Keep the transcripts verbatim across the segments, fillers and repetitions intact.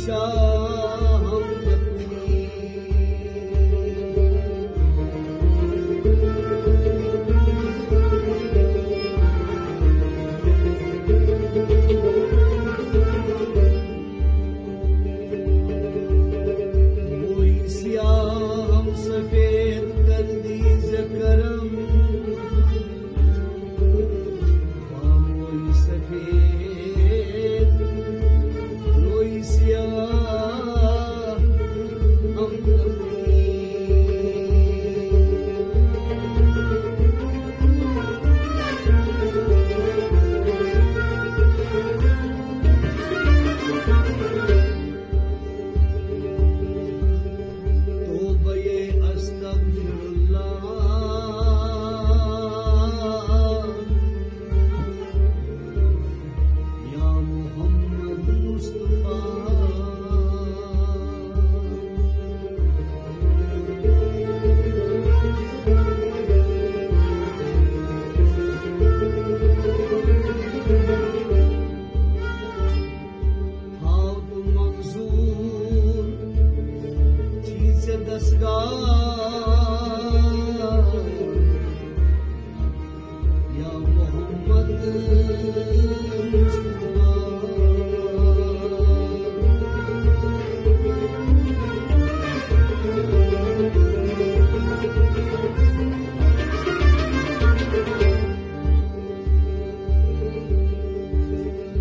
ہم اپنی۔ کوئی سیاہ ہم سفید کر دیجئے کرم۔ کوئی سفید، کوئی سیاہ، ہم اپنی۔ توبہ استغفر اللہ۔ یا محمد مصطفیٰ۔ تھاو تہٕ منظور چھی ژےٚ دستگار۔ یا محمد مصطفیٰ۔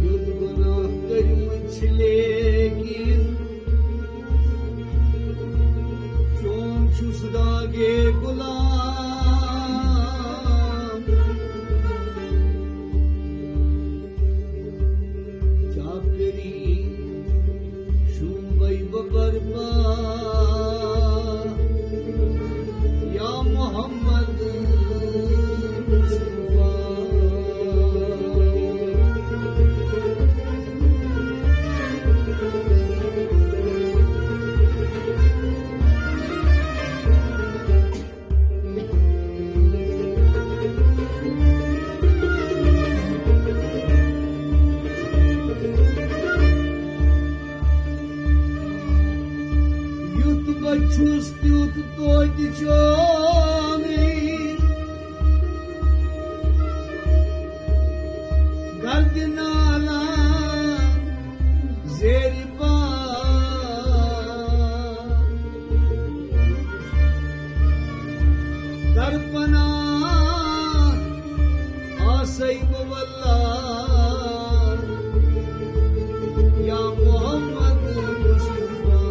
یوٚت گۄناہ کٔرمٕتۍ چھِ لیکن چون چھُس داغے غلام۔ چاکری شوٗبے بہٕ برپا۔ یا محمد مصطفیٰ۔ یُتھ بہٕ چھُس تیُتھ توتہِ چونٕے گردِ نالان زیرِ پا۔ در پناہ آسے بہٕ واللہ یا محمد مصطفیٰ۔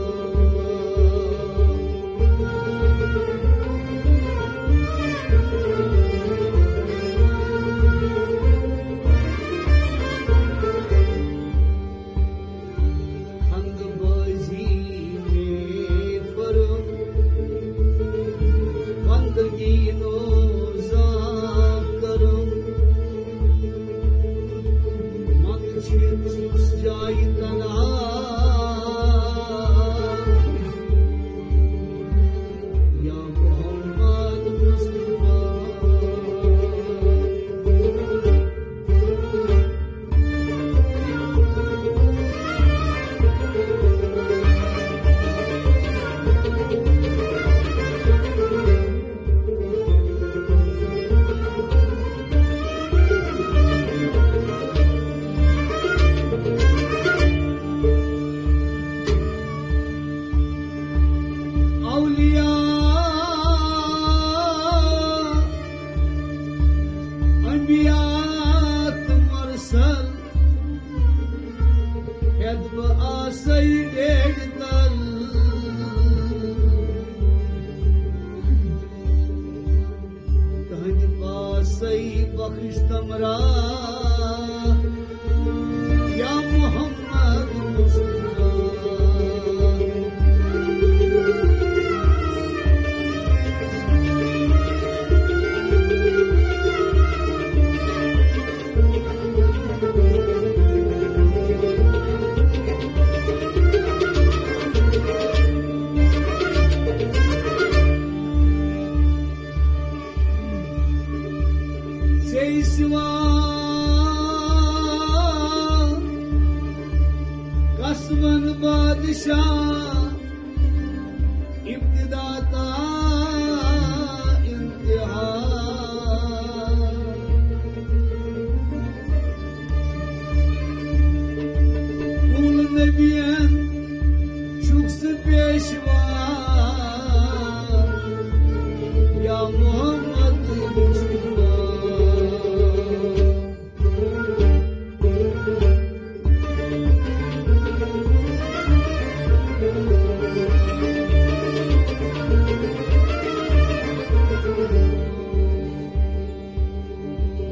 خند بازی میں فرم، بندگی نو زاکرم۔ من چھُس جایہِ تنہا یا محمد مصطفیٰ۔ اولیاء، انبیاء تہٕ مرسل، ہٮ۪تھ بہٕ آسے ڈیڈ تل۔ تہنٛدِ پاسے بخش تمرا یا محمد مصطفیٰ۔ ژے سوا بادشاہ ابتدا تا انتہا۔ کُل نبیَن چھُکھ ژٕ پیشوا یا محمد مصطفیٰ۔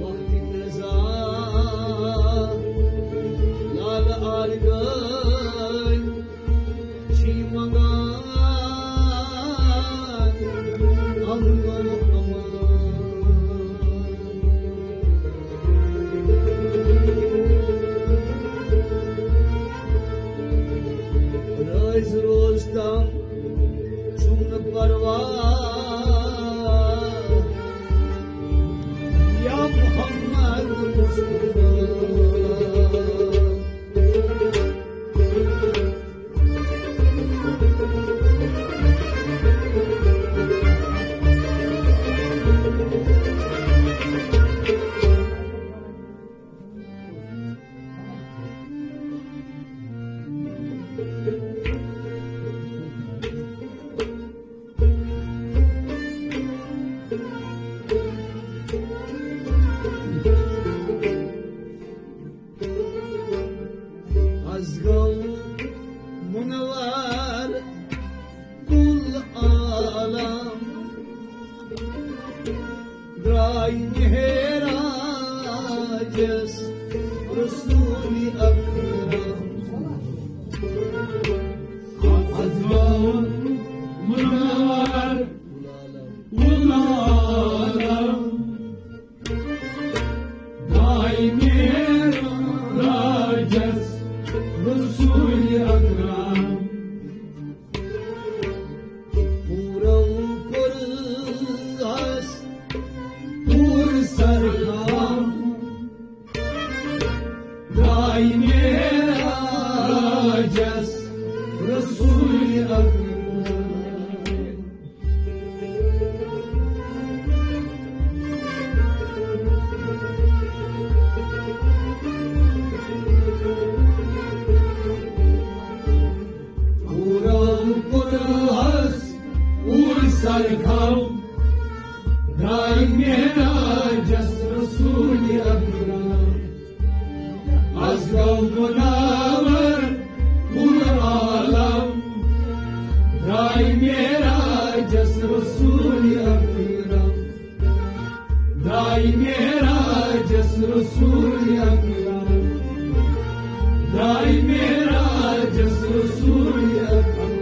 وقت نزا لال آرگن چھی منگان امن و امان۔ رٲزۍ روز تام چھُم نہٕ پرواہ یا محمد مصطفیٰ۔ از گوٚو منور کل عالم، درٛاے معراجس رسول اکرم۔ از گوٚو منور کل عالم، درٛاے معراجس رسول اکرم۔ پورو کوٚرہس پوٗرٕ سرخم، درٛاے معراجس رسول اکرم۔ پورو کوٚرہس پوٗرٕ سرخم، درٛاے معراجس رسول اکرم۔ از گوٚو منور کل عالم، درٛاے معراجس رسول اکرم۔ درٛاے معراجس رسول اکرم۔ درٛاے معراجس رسول اکرم۔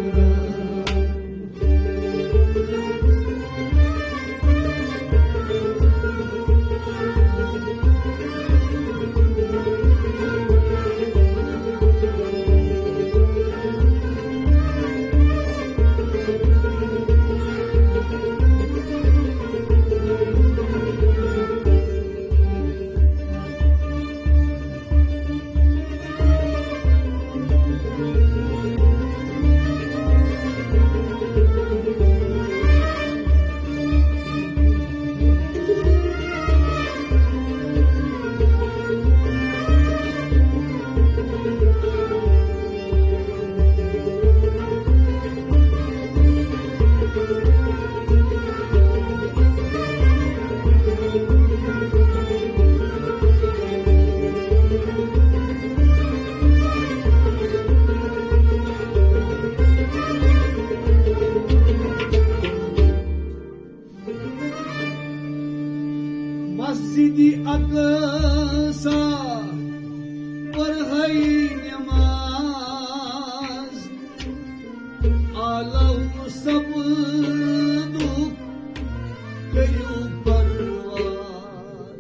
مسجد اقصی پرہے نماز، عالم سپدُک کٔرِو پرواز۔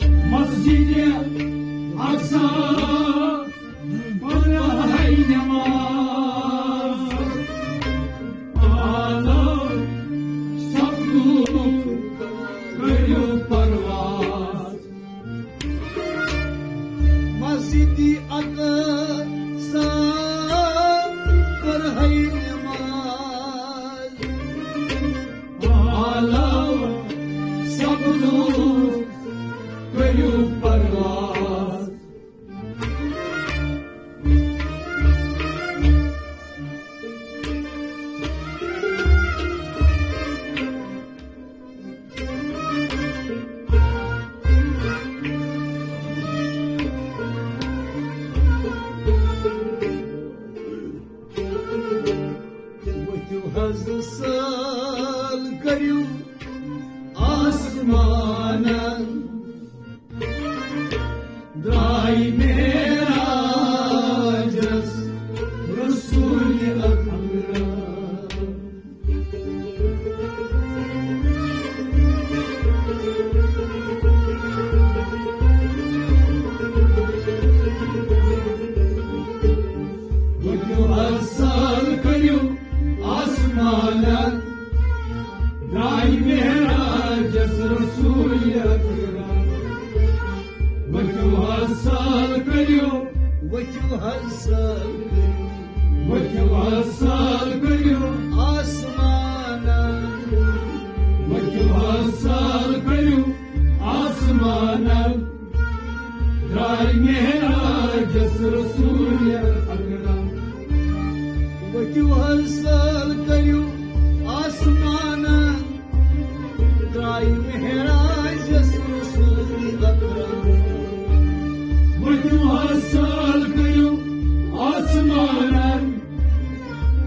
مسجد اقصی پرہے نماز، عالم سپدُک کٔرِو پرواز۔ مسجد اقصی معراجس رسول اکرم۔ وٕچھِو حظ سال کٔرِو آسمانن، درٛاے معراجس رسول اکرم۔ وٕچھِو حظ سال کٔرِو، وٕچھِو حظ سال کٔرِو، وٕچھِو حظ سال کٔرِو آسمانن۔ وٕچھِو حظ سال کٔرِو آسمانن، درٛاے معراجس رسول اکرم۔ وٕچھِو حظ سال کٔرِو آسمانن، درٛاے معراجس رسول اکرم۔ وٕچھِو حظ سال کٔرِو آسمانن،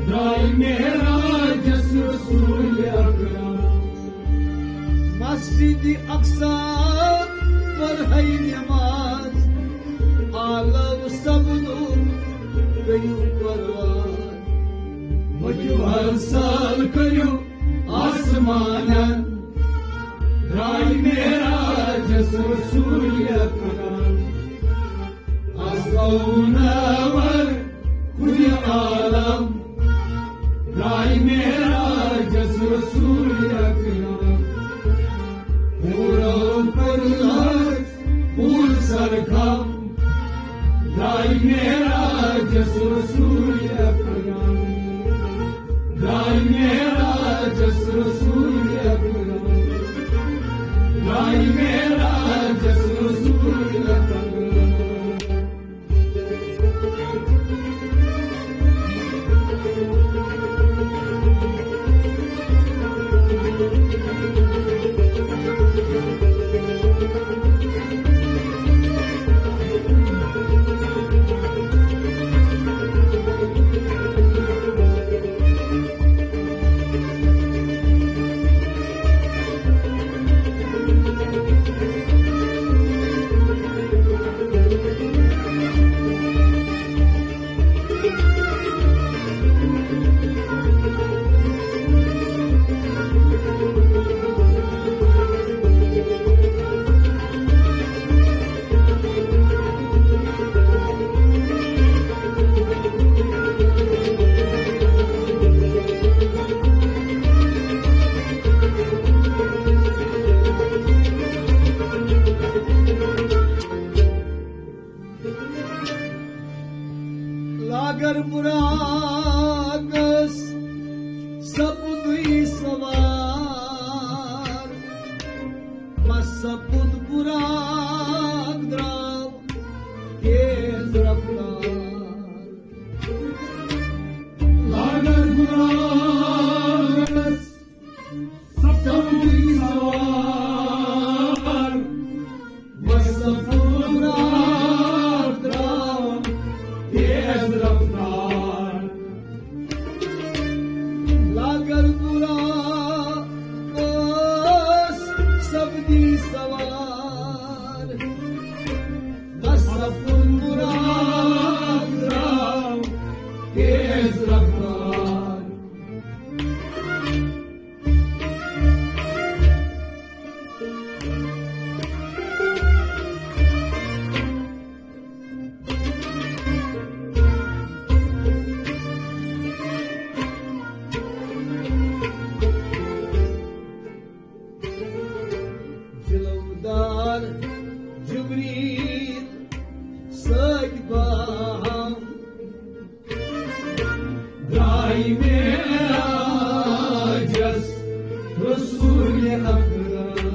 درٛاے معراجس رسول اکرم۔ مسجد اقصی پرہے نماز، آلو سپدو کٔرِو پرواز۔ وٕچھِو حظ سال کٔرِو آسمانن، درٛاے معراجس رسول اکرم۔ از گوٚو منور کُلِ عالم، درٛاے معراجس رسول اکرم۔ حورو کوٚر حج پوٗرٕ سرخم، درٛاے معراجس رسول اکرم۔ درٛاے معراجس رسول اکرم۔ درٛاے معراجس رسول اکرم۔ لاگر براقس سپدُے سوار، بس سپُد براق درٛاو تیز رفتار۔ لاگر براقس سپدُے سوار، بس سپُد براق درٛاو تیز رفتار۔ لاگر براقس سپدُے سوار، بس سپُد براق درٛاو تیز رفتار۔ جلودار جبریل سۭتۍ باہم درٛاے معراجس رسول اکرم۔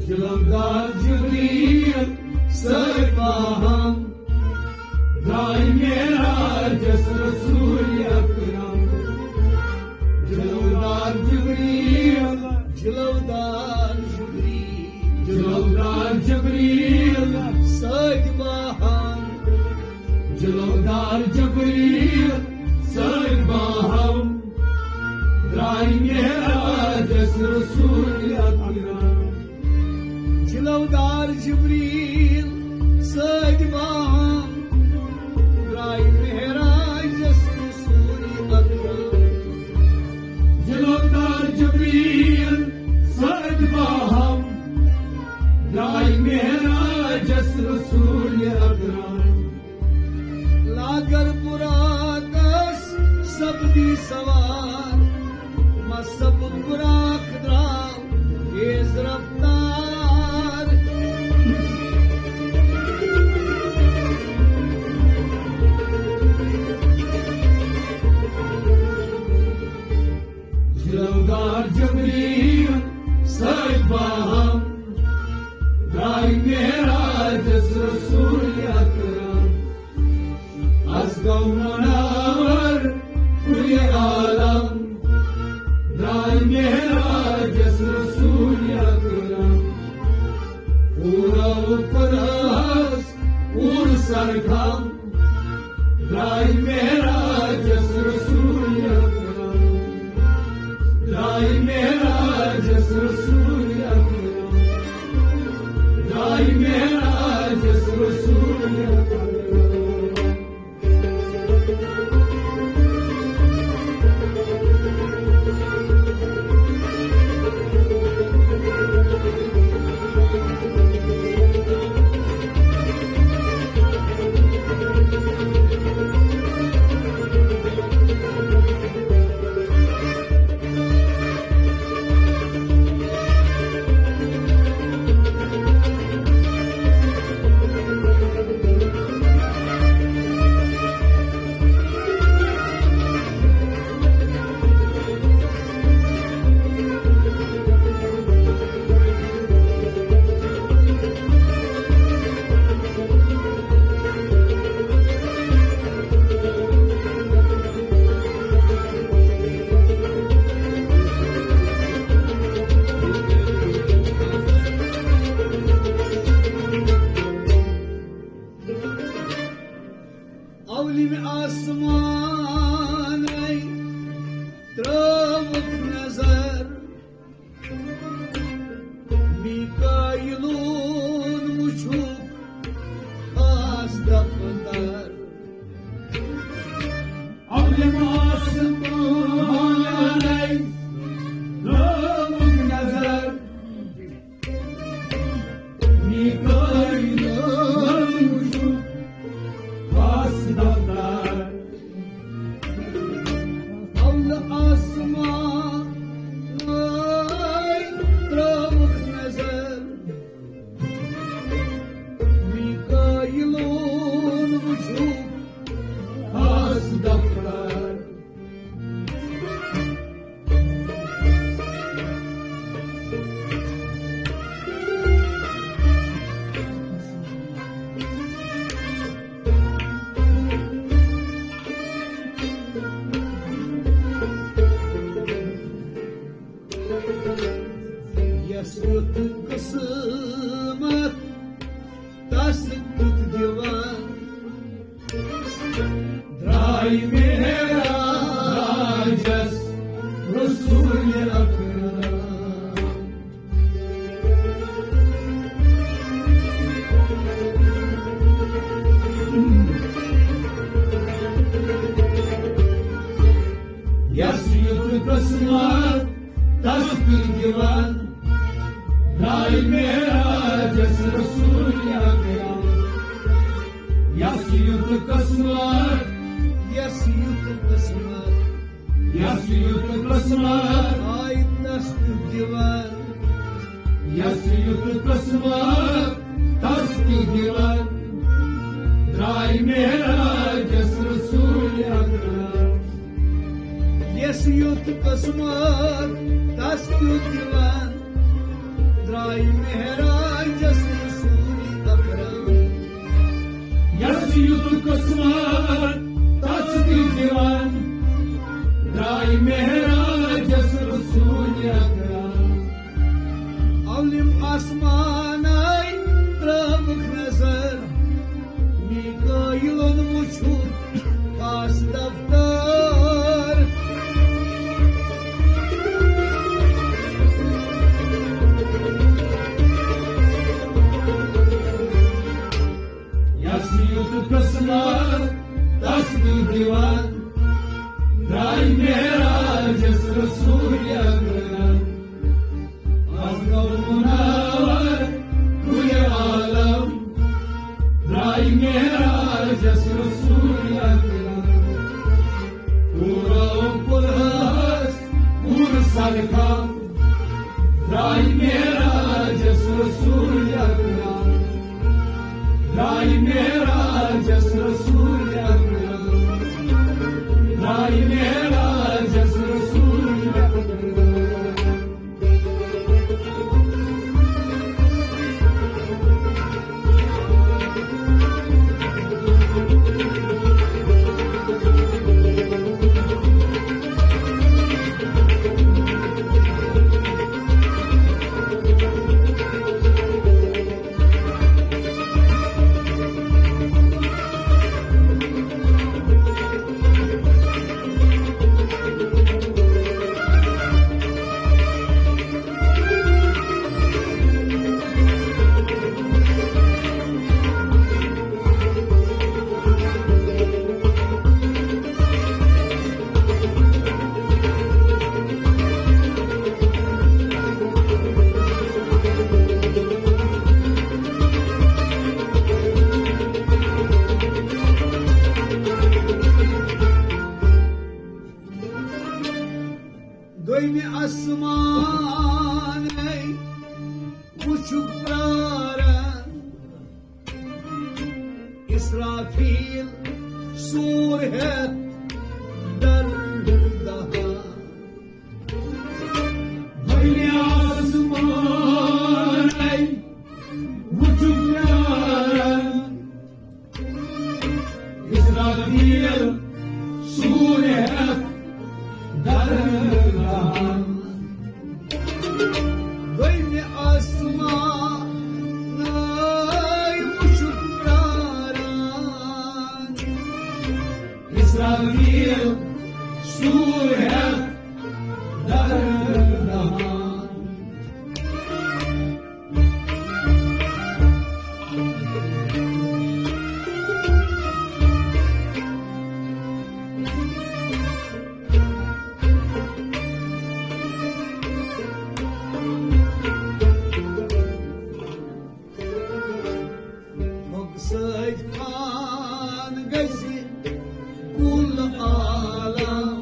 جلودار جبریل سۭتۍ باہم درٛاے معراجس رسول اکرم۔ سوار، مصحف براق درٛاو تیز رفتار۔ جلوگار جبریل سۭتۍ باہم درٛاے معراجس رسول اکرم۔ از گوٚو منور کل عالم، درٛاے معراجس رسول اکرم۔ پورٕ پرہس پورٕ سرگم، درٛاے معراجس رسول اکرم۔ درٛاے معراجس رسول اکرم۔ درٛاے معراجس رسول اکرم۔ اولم آسمانَے ترٛٲوٕکھ نظر، میکائیلُن وُچھُکھ خاص دفتر۔ اولم آسمانَے ترٛٲوٕکھ نظر، میکائیلُن وُچھُکھ خاص دفتر۔ اولم آسمانَے ترٛٲوٕکھ نظر، میکائیلُن وُچھُکھ خاص دفتر۔ یس یُتھ قسمت تس تیُتھ دِوان۔ درٛاے معراجس رسول اکرم۔ یس یُتھ قسمت تس تیُتھ دِوان۔ درٛاے معراجس رسول اکرم۔ یس یُتھ قسمت، یس یُتھ قسمت، یس یُتھ قسمت آے تس تیُتھ دِوان۔ یس یُتھ قسمت تس تیُتھ دِوان۔ درٛاے معراجس رسول اکرم۔ یس یُتھ قسمت تس تیُتھ دِوان۔ درٛاے معراجس رسول اکرم۔ یس یُتھ قسمت تس تیُتھ دِوان۔ درٛاے معراجس رسول اکرم۔ اولم آسمانَے ترٛٲوٕکھ نظر، میکائیلُن وُچھُکھ خاص دفتر۔ یس یُتھ قسمت تس تیُتھ دِوان۔ درٛاے معراجس رسول اکرم۔ از گوٚو منور کل عالم۔ درٛاے معراجس رسول اکرم۔ پورٕ درگاہ، درٛاے معراجس رسول اکرم، درٛاے معراجس رسول اکرم، درٛاے معراجس رسول اکرم۔ دوٚیمہِ آسمانَے وٕچھُکھ پرٛاران، اسرافیل سوٗر ہٮ۪تھ دردہان۔ دوٚیمہِ آسمانَے وٕچھُکھ پرٛاران، اسرافیل سوٗر ہٮ۪تھ دردہان۔ دوٚیمہِ آسمانَے وٕچھُکھ پرٛاران، اسرافیل سوٗر ہٮ۪تھ دردہان۔ مۄخصر پان گژھِ کُل عالم،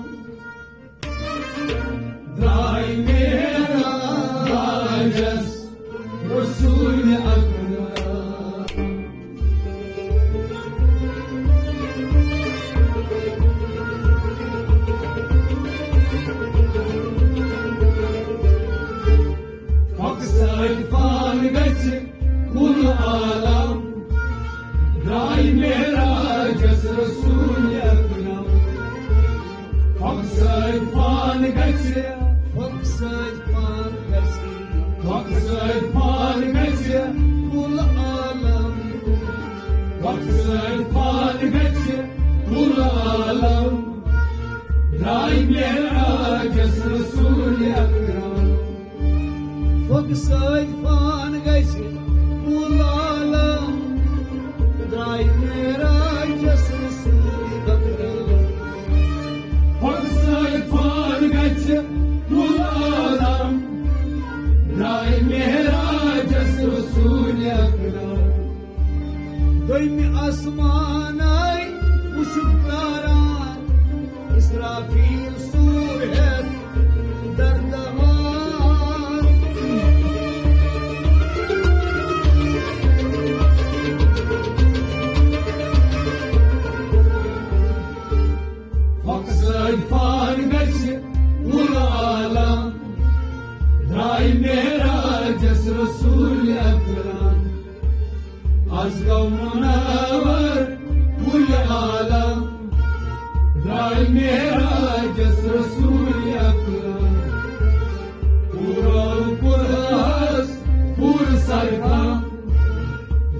درٛاے معراجس رسول اکرم۔ مۄخصر پان گژھِ کُل عالم، درٛاے معراجس رسول اکرم۔ مۄخصر پان گژھِ، مۄخصر پان گژھِ، مۄخصر پان گژھِ کُل عالم، مۄخصر پان گژھِ کُل عالم، درٛاے معراجس رسول اکرم۔ مۄخصر پان گژھِ کُل عالم، درٛاے معراجس رسول اکرم۔ مۄخصر پان گژھِ کُل عالم، درٛاے معراجس رسول اکرم۔ دوٚیمہِ آسمانَے وٕچھُکھ پرٛاران، اسرافیل سوٗر ہٮ۪تھ دردہان۔ مۄخصر پان گژھِ کُل عالم، درٛاے معراجس رسول اکرم۔ از گوٚو منور کُل عالم، درٛاے معراجس رسول اکرم۔ پوٗرٕ کوٚرہس پوٗرٕ سرگم،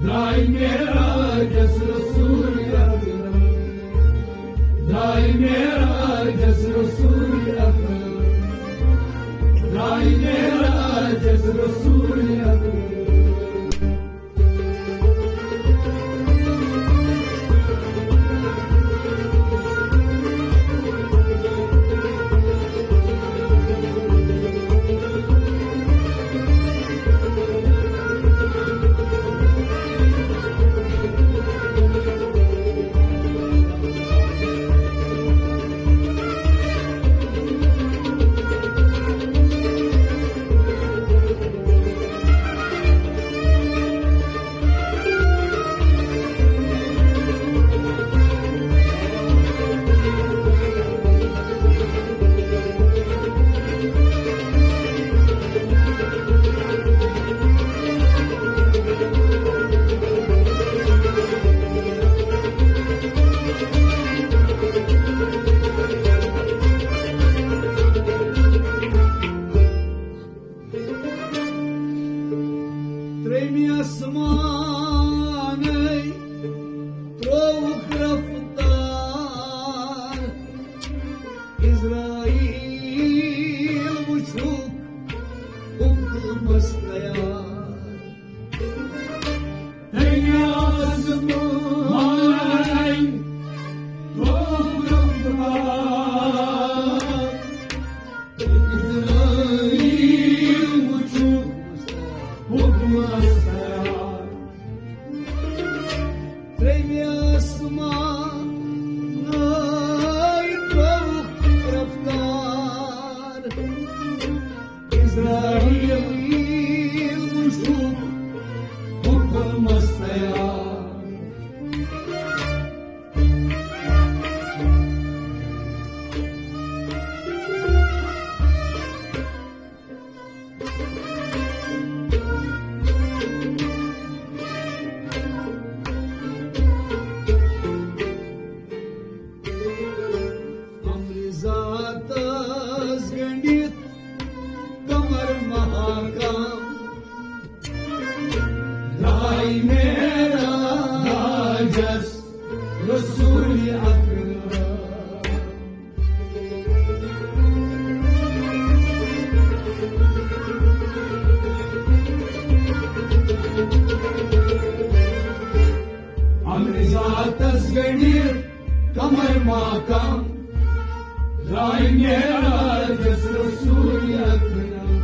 درٛاے معراجس رسول اکرم، درٛاے معراجس رسول اکرم، درٛاے معراجس رسول اکرم۔ عزرائیل وٕچھُکھ حُکمس تیار۔ تٔمۍ آسمانَے تھوٚوُکھ رفتار۔ عزرائیل وٕچھُکھ حُکمس تیار۔ ترٛیٚیمہِ آسمانَے تھوٚوُکھ رفتار۔ عزرائیل وٕچھُکھ حُکمس تیار۔ امرِ ذاتس گٔنڈِتھ قمر محکم، درٛاے معراجس رسول اکرم۔ امرِ ذاتس گٔنڈِتھ قمر محکم، درٛاے معراجس رسول اکرم۔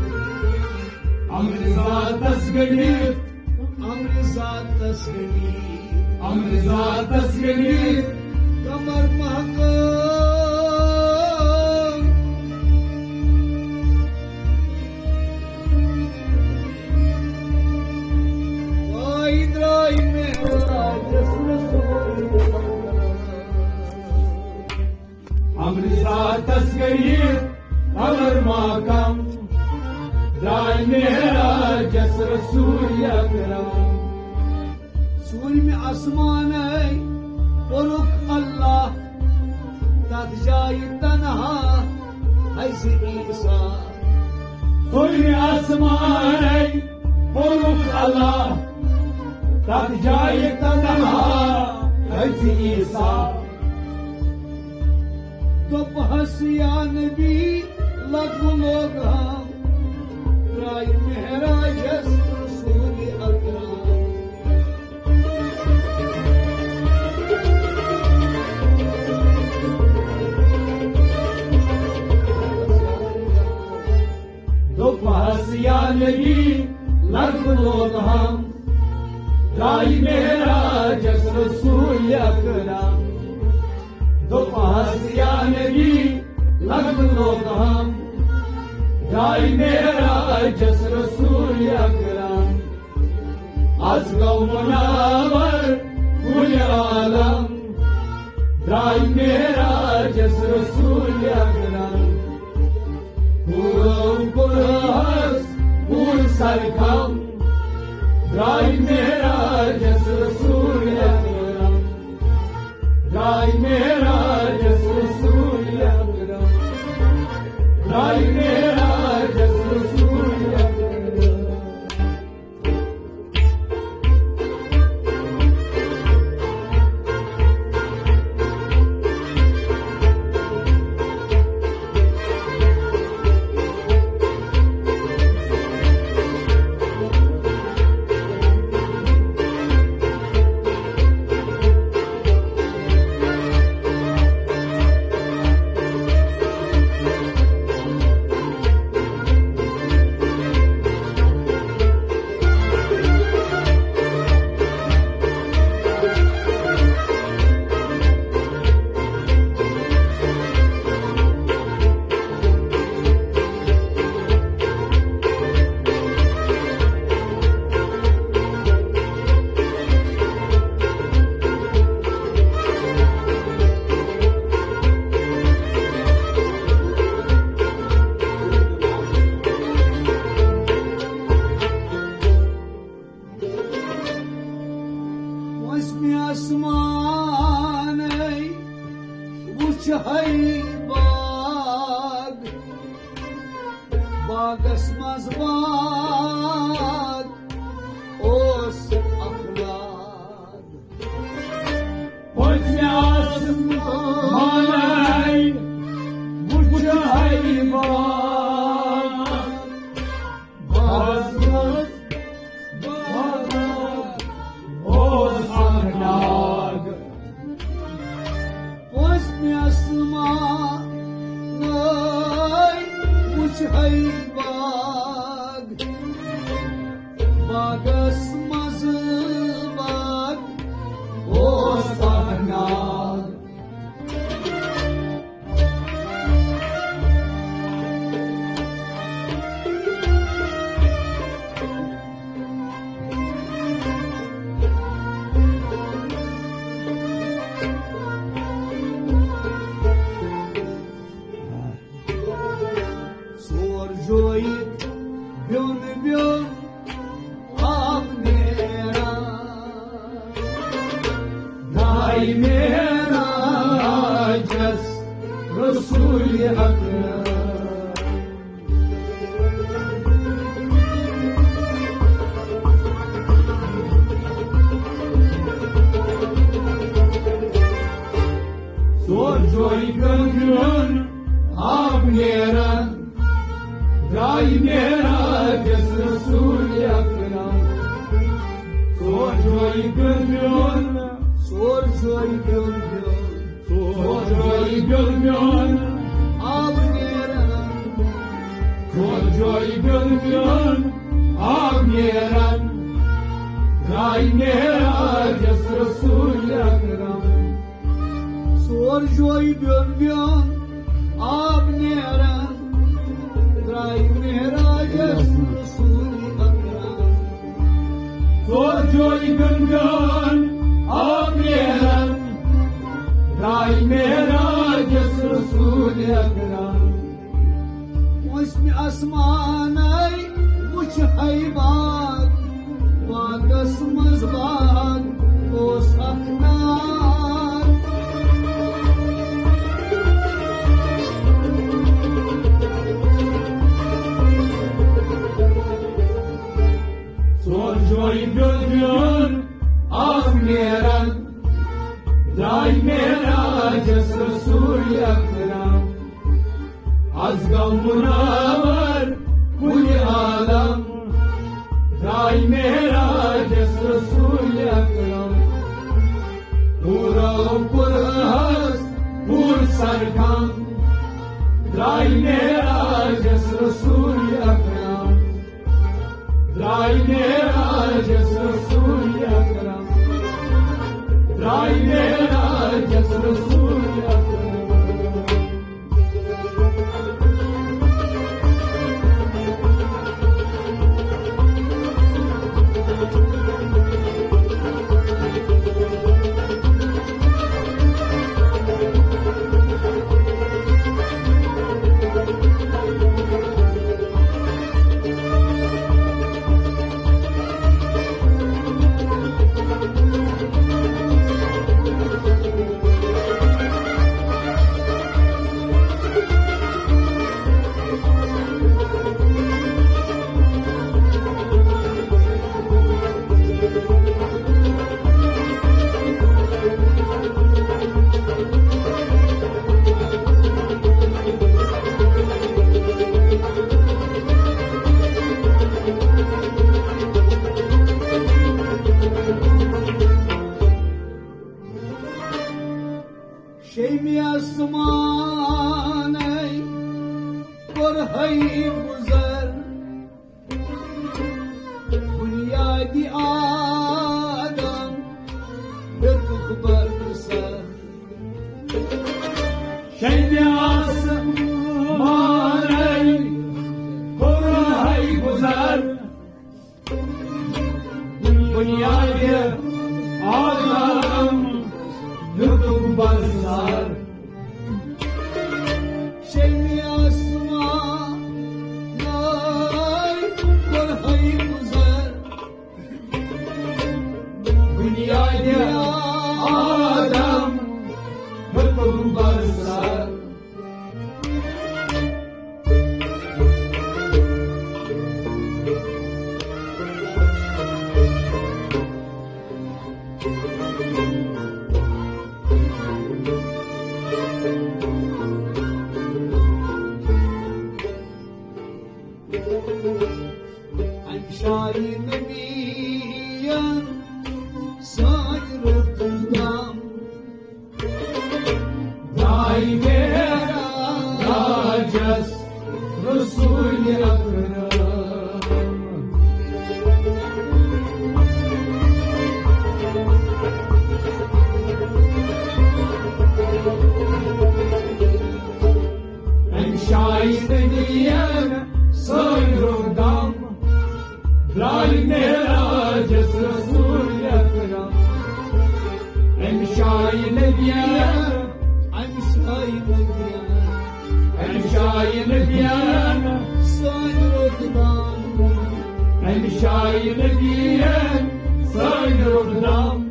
امرِ ذاتس گٔنڈِتھ، امرِ ذاتس گٔنڈِتھ، امرِ ذاتس گٔنڈِتھ قمر محکم۔ وای درٛاے معراجس رسول اکرم۔ امرِ ذاتس گٔنڈِتھ قمر محکم، درٛاے معراجس رسول اکرم۔ ژوٗرمہِ آسمانَے کوٚرُکھ اللہ، تتھ جایہِ تنہا حضرت عیسیٰ۔ ژوٗرمہِ آسمانَے کوٚرُکھ اللہ، تتھ جایہِ تنہا حضرت عیسیٰ۔ دوٚپہَس یا نبی، لَگُن لوگ ہم، درٛاے معراجس رسول اکرم۔ دوٚپہَس یا نبی، لَگُن لوگ ہم، درٛاے معراجس رسول اکرم۔ دوٚپہَس یا نبی، لَگُن لوگ ہم، درٛاے معراجس رسول اکرم۔ از گوٚو منور کُلِ عالم، درٛاے معراجس رسول اکرم۔ کوٚرُن کوٚرہَس پوٗرٕ سرخم، درٛاے معراجس رسول اکرم۔ درٛاے معراجس رسول اکرم۔ درٛاے معراجس رسول اکرم۔ وٲنٛسمہِ آسمانَے وُچھ ہے باغ، باغس منٛز باغ اوس اکھ ناگ۔ پٔتمہِ آسمانَے چھے باغ، باغس منٛز باغ اوس اکھ ناگ۔ ژور جویہِ بیوٚن بیوٚن آب نیران۔ دراے معراجس رسول اکرم۔ ژور جویہِ بیوٚن بیوٚن آب نیران۔ دراے معراجس رسول اکرم۔ ژور جویہِ بیوٚن بیوٚن، ژور جویہِ بیوٚن بیوٚن، ژور جویہِ بیوٚن بیوٚن آب نیران۔ ژور جویہِ بیوٚن بیوٚن آب نیران۔ دراے معراجس رسول اکرم۔ ژور جویہِ بیوٚن بیوٚن آب نیران۔ دراے معراجس رسول اکرم۔ ژور جویہِ بیوٚن بیوٚن آب نیران۔ دراے معراجس رسول اکرم۔ پوٗنٛژمہِ آسمانَے وُچھ ہے باغ، باغس منٛز باغ اوس اکھ ناگ۔ ژور جویہِ بیوٚن بیوٚن آب نیران۔ دراے معراجس رسول اکرم۔ از گوٚو منور کل عالم۔ دراے معراجس رسول اکرم۔ پورو قرآنس پوٗر سرگم۔ دراے معراجس رسول اکرم۔ دراے معراجس رسول اکرم۔ دراے معراجس رسول اکرم۔ شیٚمہِ آسمانَے کوٚر ہے گُزر، بُنیادِ آدم ہیوٚتُکھ برسر۔ شیٚمہِ آسمانَے کوٚر ہے گُزر، بُنیادِ آدم ہیوٚتُکھ برسر۔ شیٚمہِ آسمانَے کوٚر ہے گُزر، بُنیادِ آدم ہیوٚتُکھ برسر۔ اَمہِ شایہِ نبیَن سۭتۍ روٚٹ دم۔ دراے معراجس رسول اکرم۔ امہِ شایہِ نبیَن سٲنۍ روح دم، درٛاے معراجس رسول اکرم۔ امہِ شایہِ نبیَن، امہِ شایہِ نبیَن، امہِ شایہِ نبیَن سٲنۍ روح دم، امہِ شایہِ نبیَن سٲنۍ روح دم،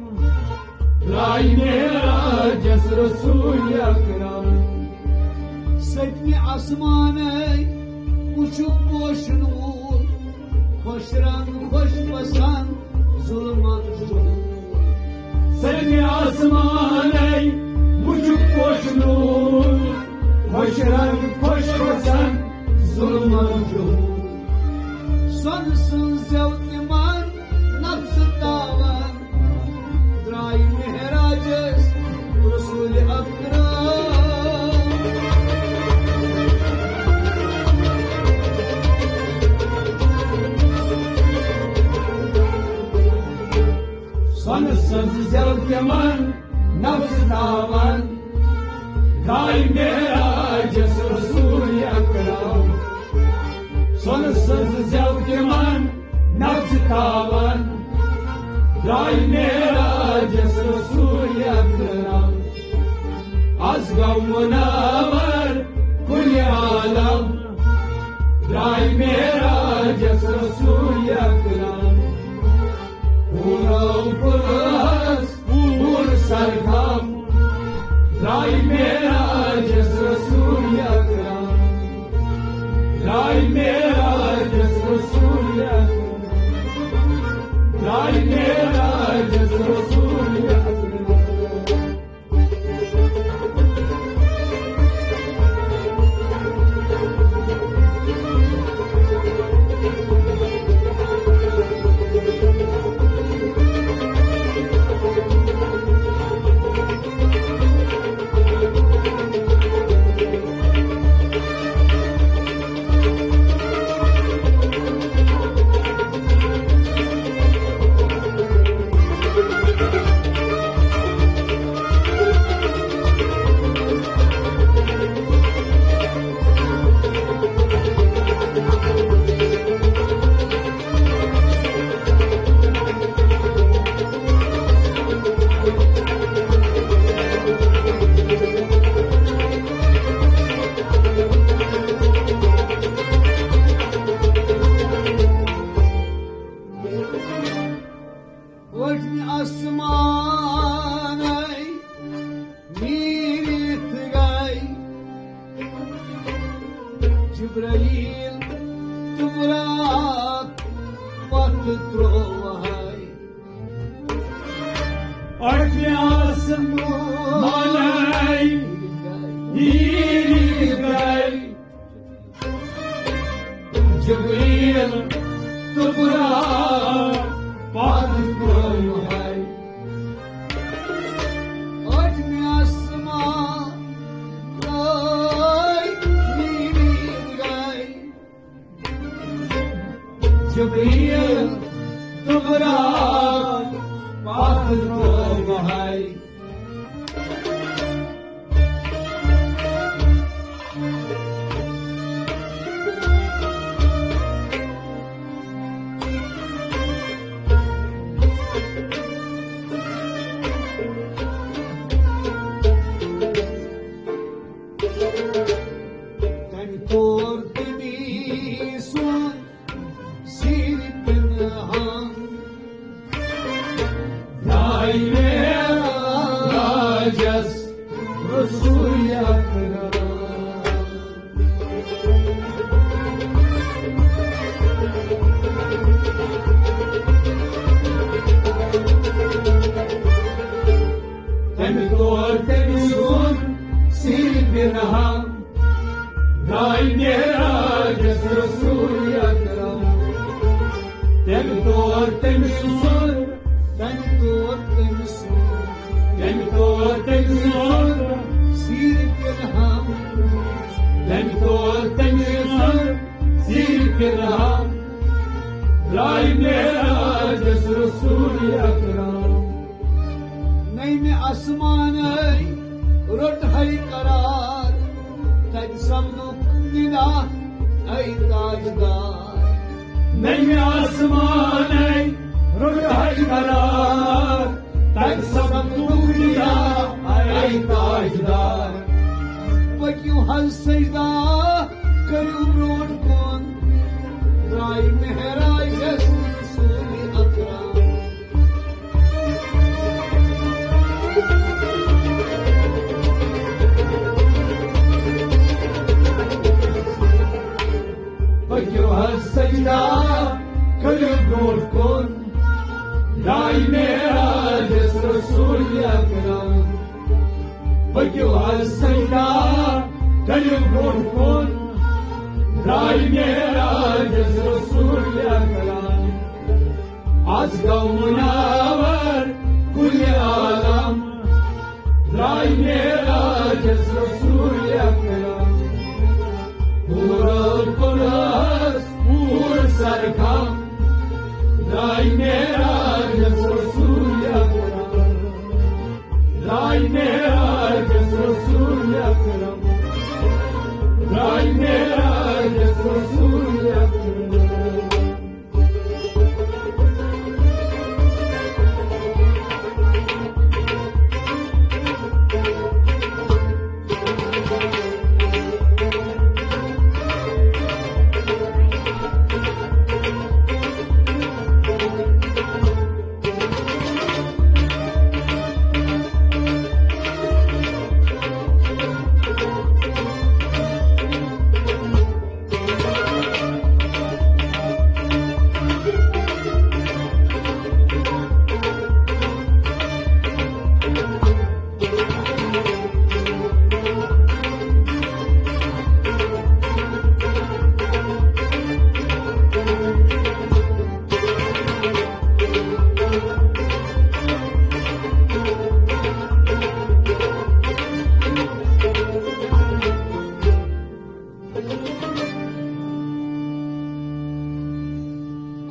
درٛاے معراجس رسول اکرم۔ سٔتمہِ آسمانَے وٕچھُکھ پوشن وول، خۄش رنگ خۄش پسند ظلمت ظہور۔ سٔتمہِ آسمانَے وٕچھُکھ پوشن وول، خۄش رنگ خۄش پسند ظلمت ظہور۔ سۄنہٕ سٕنٛز زٮ۪و تِمن نفسہٕ تاوان، درٛاے معراجس رسول اکرم۔ سۄنہٕ سٕنٛز زٮ۪و تِمن نفسہٕ تاوان، درٛاے معراجس رسول اکرم۔ سۄنہٕ سٕنٛز زٮ۪و تِمن نفسہٕ تاوان، درٛاے معراجس رسول اکرم۔ از گوٚو منور کل عالم، درٛاے معراجس رسول اکرم۔ پورو پورس پور سرگم، درٛاے معراجس رسول اکرم۔ درٛاے معراجس رسول اکرم۔ درٛاے معراجس رسول اکرم۔ ٲٹھمہِ آسمانَے نیٖرِتھ گٔے جبرائیل تہٕ براق پتھ ترٛووہَے۔ ٲٹھمہِ آسمانَے نیٖرِتھ گٔے جبرائیل تہٕ براق پتھ ترٛووہَے۔ ٲٹھمہِ آسمانَے نیٖرِتھ گٔے جبرائیل تہٕ براق پتھ ترٛووہَے۔ تٔمۍ توٚر تٔمی سُنٛد سِر پِنہان۔ درٛاے معراجس رسول اکرم۔ تٔمۍ توٚر تٔمۍ سُنٛد سِر پِنہان۔ درٛاے معراجس رسول اکرم۔ تٔمۍ توٚر تٔمۍ سُنٛد، تٔمۍ توٚر تٔمۍ سُنٛد، تٔمۍ توٚر تٔمۍ سُنٛد سِر پِنہان۔ تٔمۍ توٚر تٔمۍ سُنٛد زیر پنہان درٛاے معراجس رسول اکرم۔ نٔیمہِ آسمانَے روٚٹ ہے قرار، تَتہِ سپدُکھ ندا اے تاجدار۔ نٔیمہِ آسمانَے روٚٹ ہے قرار، تَتہِ سپدُکھ ندا اے تاجدار۔ پٔکِو حظ سجدہ کٔرِو برٛونٛٹھ کُن، درٛاے معراجس رسول اکرم۔ پٔکِو حظ سجدہ کٔرِو برٛونٛٹھ کُن، درٛاے معراجس رسول اکرم۔ پٔکِو حظ سجدہ کٔرِو برٛونٛٹھ کُن، درٛاے معراجس رسول اکرم۔ از گوٚو منور کل عالم، درٛاے معراجس رسول اکرم۔ پوٗرٕ کُلس پوٗرٕ سرخم، درٛاے معراجس رسول اکرم۔ درٛاے معراجس رسول اکرم۔ درٛاے معراجس رسول اکرم۔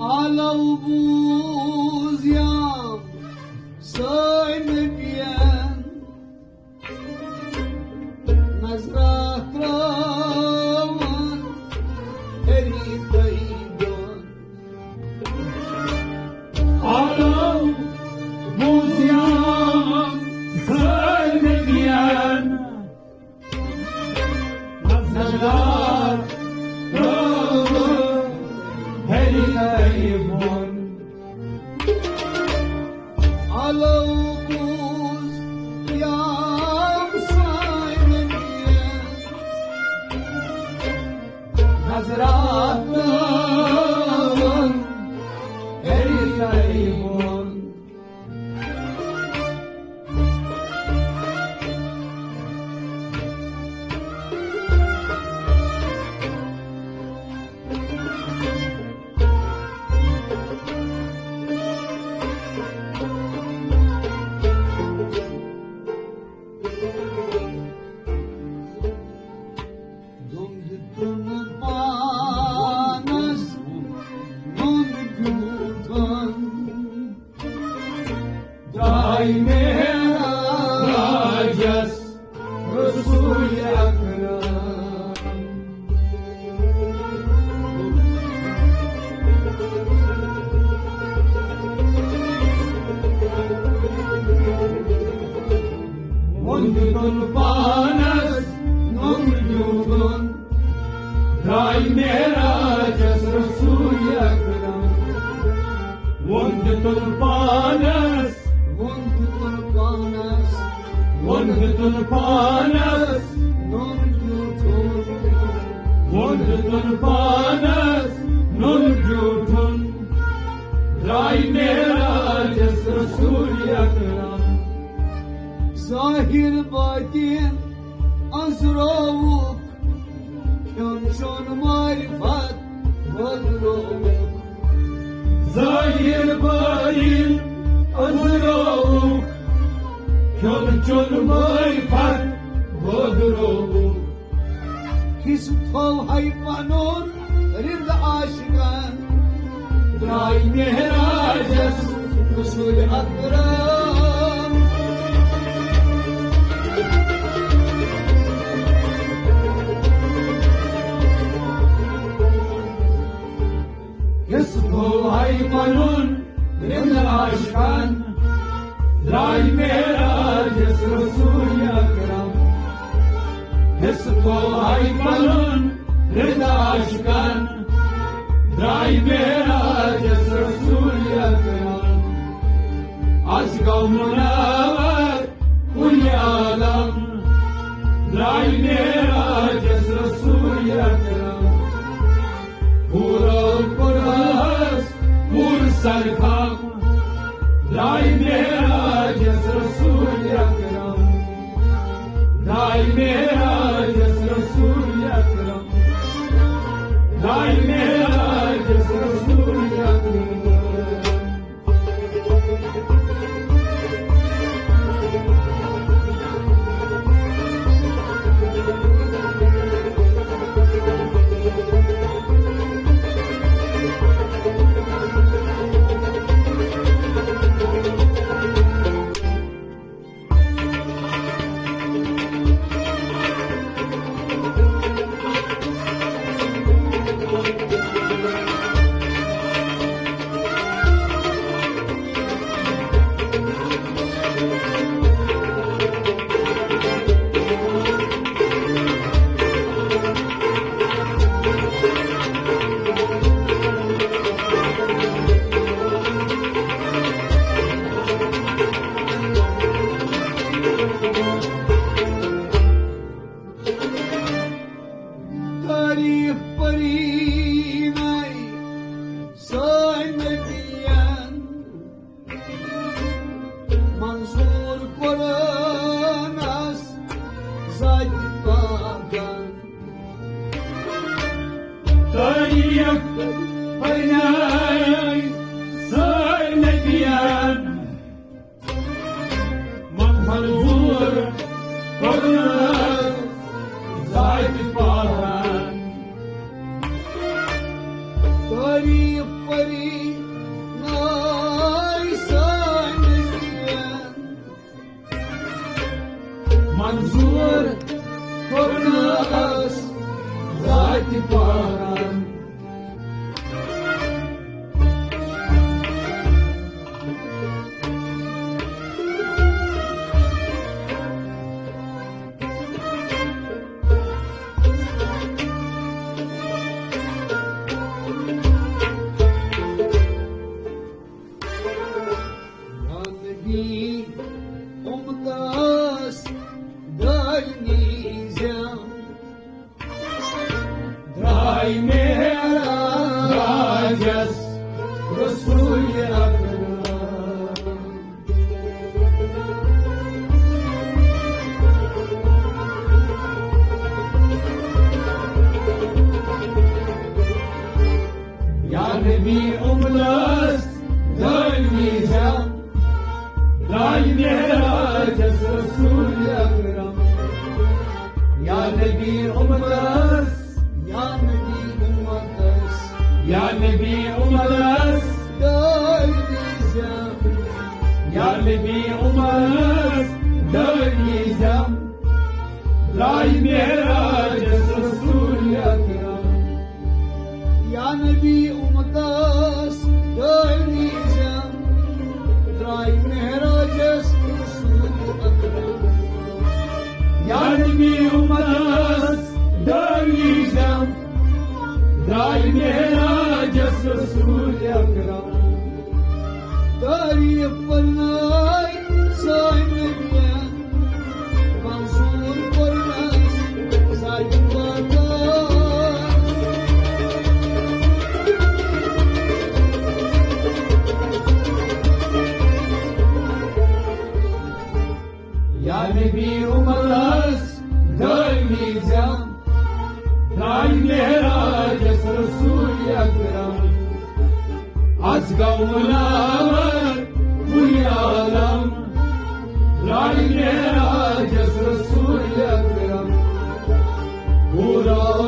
آلو بوز یام سٲنۍ نبیَن، نظرا ترٛاوان ہری طیبن۔ آلو بوز یام سٲنۍ نبیَن، نظرا ترٛاوان ہری طیبن۔ آلو بوز یام سٲنۍ نبیَن، نظرا ترٛاوان ہری طیبن۔ دۄن دیُتُن پانس نوٚن دیُتُن۔ درٛاے معراجس رسول اکرم۔ ووٚن دیُتُن پانس نوٚن دیُتُن۔ درٛاے معراجس رسول اکرم۔ ووٚن دیُتُن پانس۔ ووٚن دیُتُن پانس۔ ووٚن دیُتُن پانس۔ نوٚن دیُتُن۔ ووٚن دیُتُن پانس۔ نوٚن دیُتُن۔ درٛاے معراجس رسول اکرم۔ ظٲہِر باطِن أنٛزرووُکھ، کھیوٚن چیوٚن معرفت بٲگرووُکھ۔ ظٲہِر باطِن أنٛزرووُکھ، کھیوٚن چیوٚن معرفت بٲگرووُکھ۔ حصہٕ تھوٚو ہے پنُن رِند عاشقن، درٛاے معراجس رسول اکرم۔ حصہٕ تھوٚو ہے پنُن رِند عاشقن، درٛاے معراجس رسول اکرم۔ حصہٕ تھوٚو ہے پنُن رِند عاشقن، درٛاے معراجس رسول اکرم۔ از گوٚو منور کل عالم، درٛاے معراجس رسول اکرم۔ حورو کوٚرہس حور سرخم، درٛاے معراجس رسول اکرم۔ درٛاے معراجس رسول اکرم۔ درٛاے معراجس رسول اکرم۔ تعریف پرینائی سٲنۍ نبیَن، منظور قرآنس ذاتِ پاکن۔ تعریف پرینائی سٲنۍ نبیَن، منظور قرآنس ذاتِ پاکن۔ تعریف پرینائی سٲنۍ نبیَن، منظور قرآنس ذاتِ پاکن۔ یا نبی اُمتس دٲیمی زٮ۪و، درٛاے معراجس رسول اکرم۔ یا نبی اُمتس دٲیمی زٮ۪و، درٛاے معراجس رسول اکرم۔ یا نبی اُمتس، یا نبی اُمتس، یا نبی اُمتس دٲیمی زٮ۪و، یا نبی اُمتس دٲیمی زٮ۪و، درٛاے معراجس رسول اکرم۔ یا نبی اُمتس دٲیمی زٮ۪و، درٛاے معراجس رسول اکرم۔ یا نبی اُمتس دٲیمی زٮ۪و، درٛاے معراجس رسول اکرم۔ تعریف پرنائی سٲنۍ نبیَن، منظور قرآنس ذاتِ پاکن۔ یا نبی اُمتس دٲیمی زٮ۪و، درٛاے معراجس رسول اکرم۔ از گوٚو منور کل عالم، درٛاے معراجس رسول اکرم۔ حورو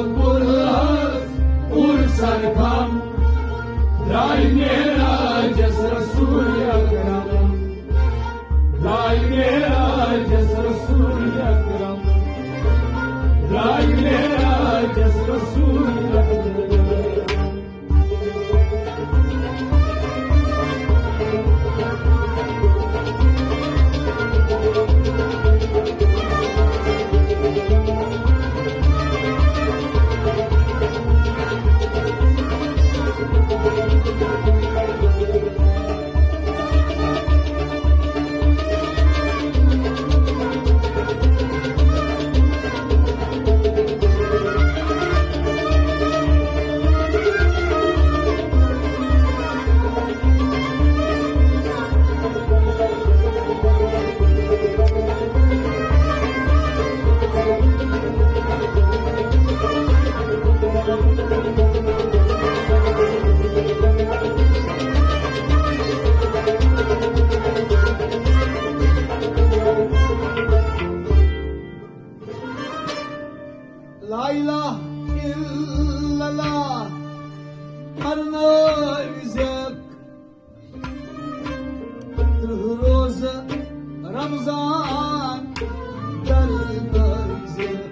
لا الہ الا اللہ پرنٲوزٮ۪کھ، ترٕٛہ روزٕ رمضان درنٲوزٮ۪کھ۔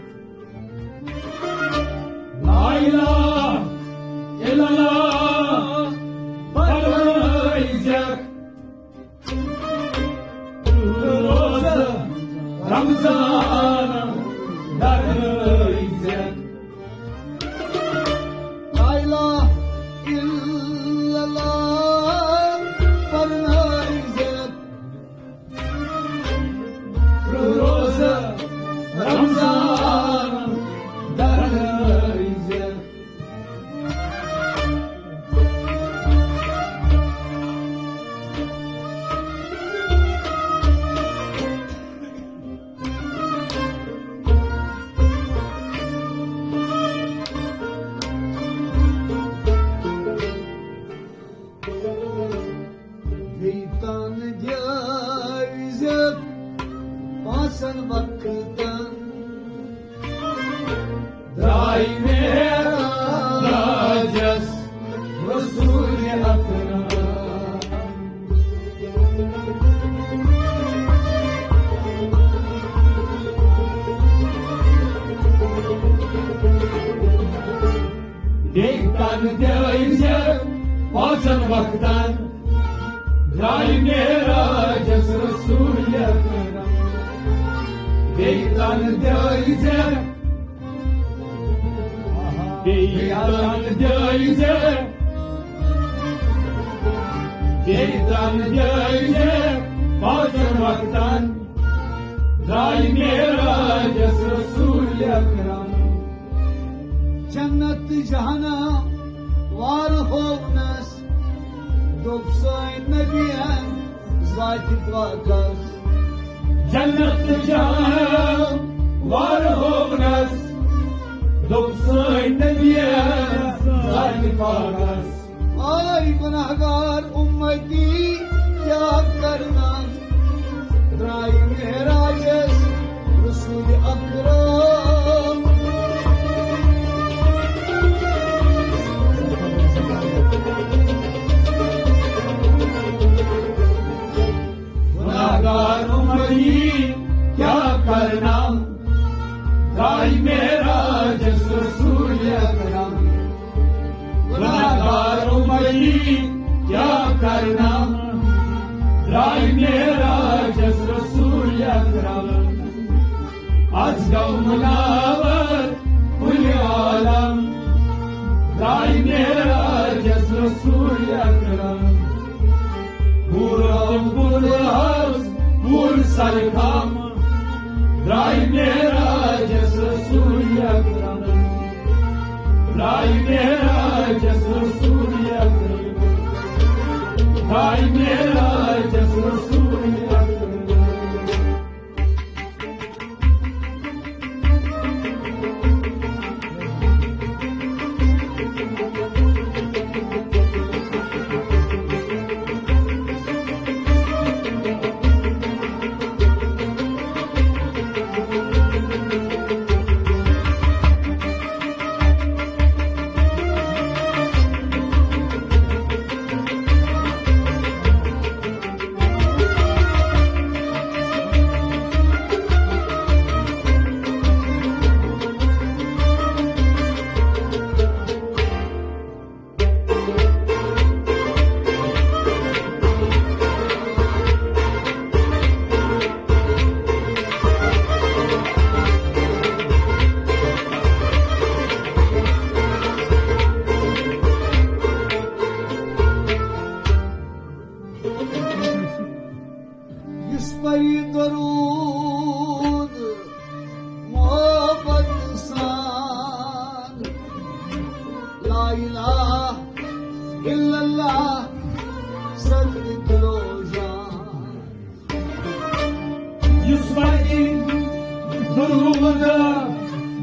لا الہ الا اللہ پرنٲوزٮ۪کھ، روزٕ رمضان درنٲوزٮ۪کھ۔ لا الہ الا اللہ پرنٲوزٮ۪کھ، روزٕ رمضان درنٲوزٮ۪کھ۔ بیٚیہِ تن دیٲوزٮ۪کھ پانٛژن وقتن۔ درٛاے معراجس رسول اکرم۔ بیٚیہِ تن دیٲوزٮ۪کھ پانٛژن وقتن۔ درٛاے معراجس رسول اکرم۔ بیٚیہِ تن دیٲوزٮ۪کھ، بیٚیہِ تن دیٲوزٮ۪کھ، بیٚیہِ تن دیٲوزٮ۪کھ پانٛژن وقتن۔ درٛاے معراجس رسول اکرم۔ جنت تہٕ جہنم وار ہوونس، دوٚپ سٲنۍ نبین ذاتِ پاکس۔ جنت تہٕ جہنم وار ہوونس، دوٚپ سٲنۍ نبین ذاتِ پاکس۔ آے گناہ گار امتی کیٛاہ کرنم، درٛاے معراجس رسول اکرم۔ گناہ گار امتی کیٛاہ کرنم، درٛاے معراجس رسول اکرم۔ گناہ گار امتی کیٛاہ کرنم، درٛاے معراجس رسول اکرم۔ از گوٚو مناور کل عالم، درٛاے معراجس رسول اکرم۔ پوٗرٕ پوٗرٕ حظ پوٗرٕ سرکم، درٛاے معراجس رسول اکرم۔ درٛاے معراجس رسول اکرم۔ درٛاے معراجس رسول اکرم۔ الہ الا اللہ، صدق دل و جان۔ یُس وَنہِ درود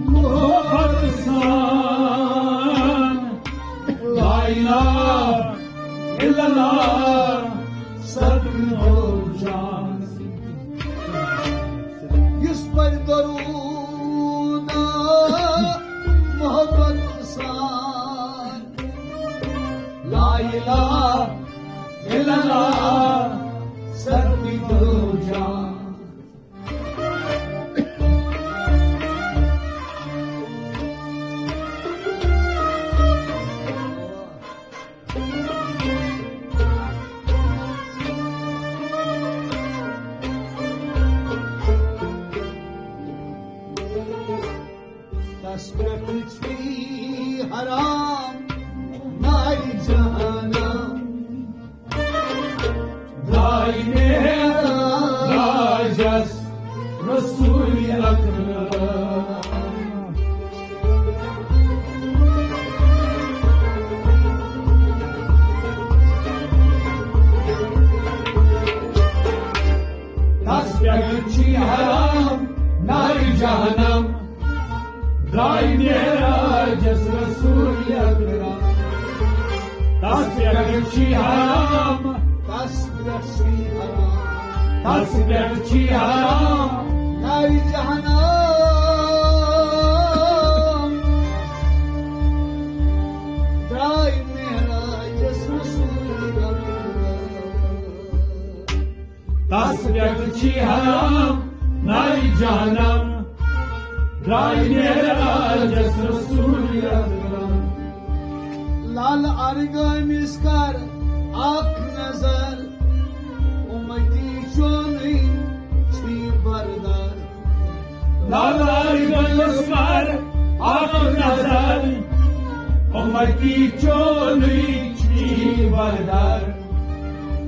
محبت سان، لا الہ الا اللہ، صدق دل و جان۔ یُس پَرِ درود محبت سان، لا الہ الا اللہ، صدق دل و جان۔ تس پٮ۪ٹھ چھُے حرام نارِ جہنم۔ درٛاے معراجس رسول اکرم۔ تس پٮ۪ٹھ چھُے حرام نارِ جہنم۔ درٛاے معراجس رسول اکرم۔ تس پٮ۪ٹھ چھُے حرام۔ تس پٮ۪ٹھ چھُے حرام۔ تس پٮ۪ٹھ چھُے حرام۔ نارِ جہنم۔ درٛاے معراجس رسول اکرم۔ تس پٮ۪ٹھ چھُے حرام نارِ جہنم۔ درٛاے معراجس رسول اکرم۔ لال ارغٲمِس کر اکھ نظر، اُمتی چونُے چھُے بردار۔ لال ارغٲمِس کر اکھ نظر، اُمتی چونُے چھُے بردار۔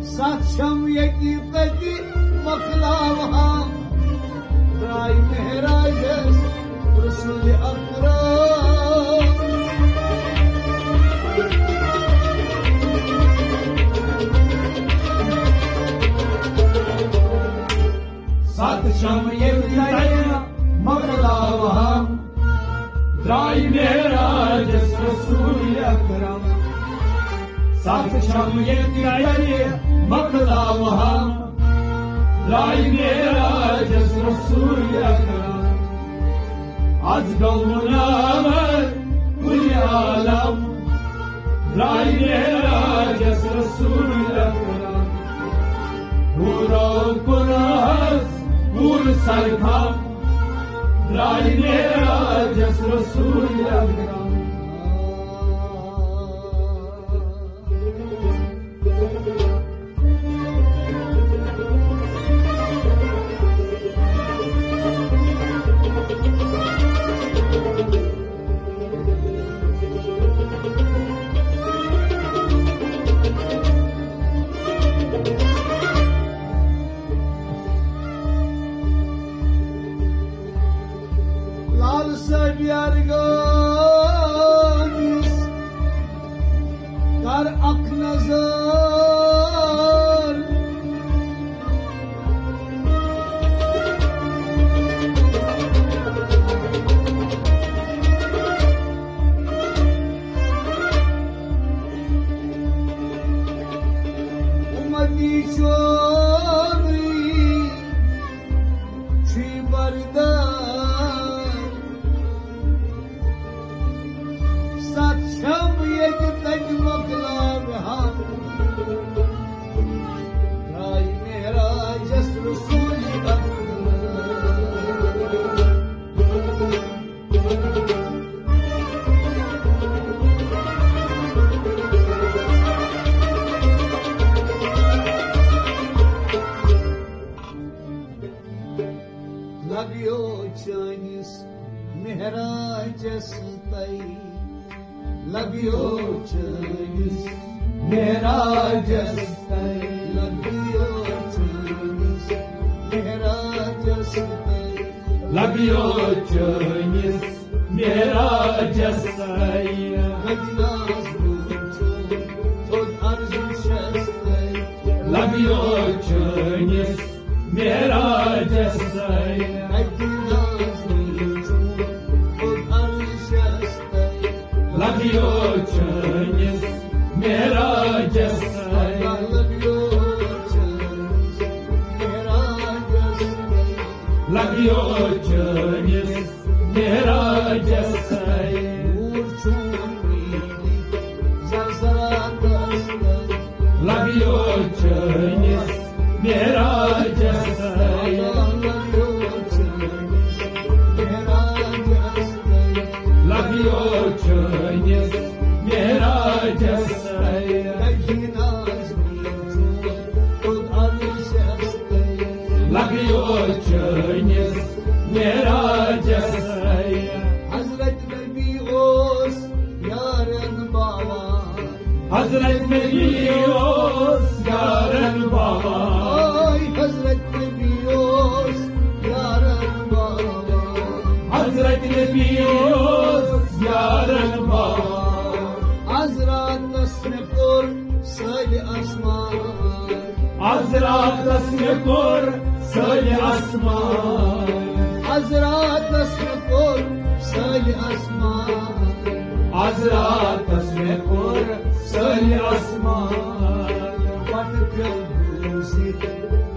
ستھ چھم ییٚتہِ تَتہِ مۄکلاوہم، درٛاے معراجس رسول اکرم۔ ستھ چھم ییٚتہِ تَتہِ مۄکلاوہم، درٛاے معراجس رسول اکرم۔ ستھ چھم ییٚتہِ تَتہِ مۄکلاوہم، درٛاے معراجس رسول اکرم۔ از گوٚو منور کُلِ عالم، درٛاے معراجس رسول اکرم۔ پوٗرٕ کوٚرہس پوٗرٕ سرخم، درٛاے معراجس رسول اکرم۔ لال صٲبِ ارغٲمِس کر اکھ نظر۔ اُمتی چونُے چھُے بردار۔ ستھ چھم ییٚتہِ تَتہِ مۄکلاوہم، درٛاے معراجس رسول اکرم۔ لبیو چٲنِس معراجس تَے، لبیو چٲنِس معراجس تَے، لبیو چٲنِس معراجس تَے، لبیو چٲنِس معراجس تَے۔ مدینہ معراجس تام۔ اَتہِ نازنہِ چون خۄد عرشس تام۔ لبیو چٲنِس معراجس تام۔ لبیو چٲنِس معراجس تام۔ لبیو چٲنِس معراجس تام۔ نوٗر چون میٖلِتھ زرزراتس تام۔ لبیو چٲنِس معراجس تام۔ لبیو چٲنِس معراجس تام۔ لبیو چٲنِس معراجس تام۔ لگہِ نازنہِ چون خۄد عرشس تام۔ لبیو چٲنِس معراجس تام۔ حضرت نبی اوس یارن باوان۔ حضرت نبی اوس یارن باوان۔ آے حضرت نبی اوس یارن باوان۔ حضرت نبی اوس یارن باوان۔ از راتس مےٚ کوٚر سٲلہِ آسمان۔ از راتس مےٚ کوٚر سٲلہِ آسمان۔ از راتس مےٚ کوٚر سٲلہِ آسمان۔ از راتس مےٚ کوٚر سٲلہِ آسمان۔ پتہٕ پیوٚو بوٗزِتھ